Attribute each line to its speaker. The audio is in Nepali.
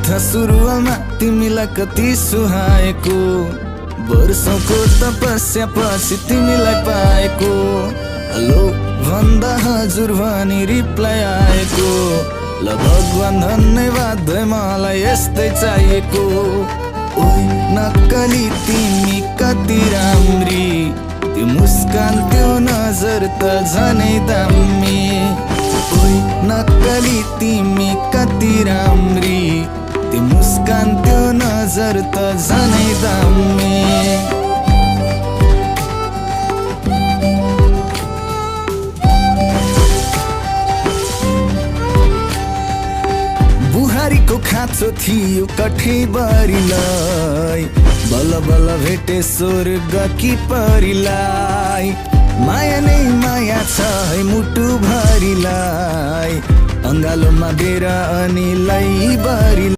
Speaker 1: था सुरुवालमा तिमीलाई कति सुहाएको, वर्षौंको तपस्या पछि तिमीलाई पाएको। हेलो भन्दा हजुर भनी रिप्लाई आएको, ल भगवान धन्यवाद मलाई यस्तै चाहिएको। ओइ नक्कली तिमी कति राम्री, त्यो मुस्कान त्यो नजर त झनै दामी। ओइ नक्कली तिमी कति राम्री, त्यो मुस्कान त्यो नजर त झनै दामी। बुहारीको खाँचो थियो कठैबरीलाई, बल्ल बल्ल भेटे स्वर्ग कि परीलाई। माया नै माया छ है मुटु भरिलाई, अङ्गालोमा बेर अनि लै बरी।